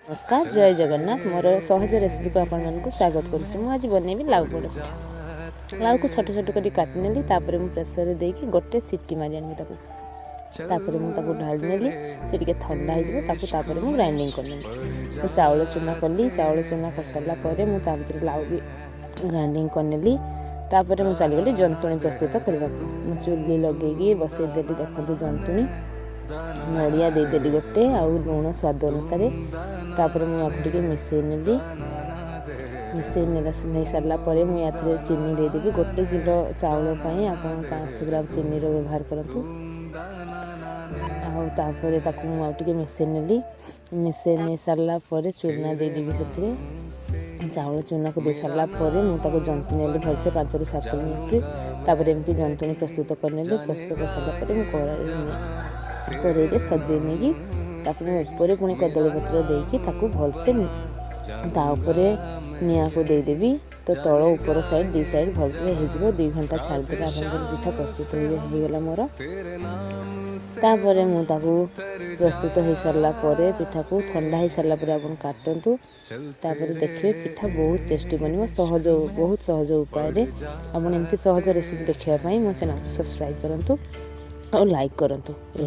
ନମସ୍କାର, ଜୟ ଜଗନ୍ନାଥ। ମୋର ସହଜ ରେସିପିକୁ ଆପଣମାନଙ୍କୁ ସ୍ୱାଗତ କରୁଛି। ମୁଁ ଆଜି ବନେଇବି ଲାଉ ପୋଡ଼ ପିଠା। ଲାଉକୁ ଛୋଟ ଛୋଟ କରି କାଟିନେଲି। ତାପରେ ମୁଁ ପ୍ରେସରରେ ଦେଇକି ଗୋଟେ ସିଟି ମାରି ଆଣିବି ତାକୁ। ତାପରେ ମୁଁ ତାକୁ ଢାଳି ନେଲି, ସେ ଟିକେ ଥଣ୍ଡା ହେଇଯିବ ତାକୁ। ତାପରେ ମୁଁ ଗ୍ରାଇଣ୍ଡିଙ୍ଗ କରିନେଲି। ମୁଁ ଚାଉଳ ଚୁନା କଲି। ଚାଉଳ ଚୁନା କରିସାରିଲା ପରେ ମୁଁ ତା ଭିତରେ ଲାଉ ବି ଗ୍ରାଇଣ୍ଡିଙ୍ଗ କରିନେଲି। ତାପରେ ମୁଁ ଚାଲିଗଲି ଜନ୍ତୁଣି ପ୍ରସ୍ତୁତ କରିବାକୁ। ମୁଁ ଚୁଲି ଲଗେଇକି ବସେଇଦେଲି। ଦେଖନ୍ତୁ, ଜନ୍ତୁଣି ନଡ଼ିଆ ଦେଇଦେଲି ଗୋଟେ ଆଉ ଲୁଣ ସ୍ୱାଦ ଅନୁସାରେ। ତାପରେ ମୁଁ ୟାକୁ ଟିକେ ମିଶାଇ ନେଲି। ମିଶାଇ ନେଇ ସାରିଲା ପରେ ମୁଁ ୟାଥିରେ ଚିନି ଦେଇଦେବି। 1 କିଲୋ ଚାଉଳ ପାଇଁ ଆପଣ 500 ଗ୍ରାମ ଚିନିର ବ୍ୟବହାର କରନ୍ତୁ। ଆଉ ତାପରେ ତାକୁ ମୁଁ ଆଉ ଟିକେ ମିଶାଇ ନେଲି। ମିଶାଇ ନେଇ ସାରିଲା ପରେ ଚୁନା ଦେଇଦେବି ସେଥିରେ। ଚାଉଳ ଚୁନାକୁ ଦେଇ ସାରିଲା ପରେ ମୁଁ ତାକୁ ଜନ୍ତି ନେଲି ଭଲସେ 5ରୁ 7 ମିନିଟ୍। ତାପରେ ଏମିତି ଜନ୍ତୁଣି ପ୍ରସ୍ତୁତ କରିନେଲି। ପ୍ରସ୍ତୁତ କରିସାରିଲା ପରେ ମୁଁ କରେଇରେ ସଜେଇ ନେଇକି ତାକୁ ମୁଁ ଉପରେ ପୁଣି କଦଳୀ ପତ୍ର ଦେଇକି ତାକୁ ଭଲସେ ତା ଉପରେ ନିଆଁକୁ ଦେଇଦେବି। ତ ତଳ ଉପର ସାଇଡ଼୍ 2 ସାଇଡ଼୍ ଭଲସେ ହେଇଯିବ। 2 ଘଣ୍ଟା ଛାଡ଼ିଦେଲେ ଆପଣଙ୍କର ପିଠା ପ୍ରସ୍ତୁତ ହେଇଗଲା ମୋର। ତାପରେ ମୁଁ ତାକୁ ପ୍ରସ୍ତୁତ ହେଇସାରିଲା ପରେ, ପିଠାକୁ ଥଣ୍ଡା ହେଇସାରିଲା ପରେ ଆପଣ କାଟନ୍ତୁ। ତାପରେ ଦେଖିବେ ପିଠା ବହୁତ ଟେଷ୍ଟି ବନିବ, ସହଜ, ବହୁତ ସହଜ ଉପାୟରେ। ଆପଣ ଏମିତି ସହଜ ରେସିପି ଦେଖିବା ପାଇଁ ମୋ ଚ୍ୟାନେଲକୁ ସବସ୍କ୍ରାଇବ୍ କରନ୍ତୁ ଆଉ ଲାଇକ୍ କରନ୍ତୁ।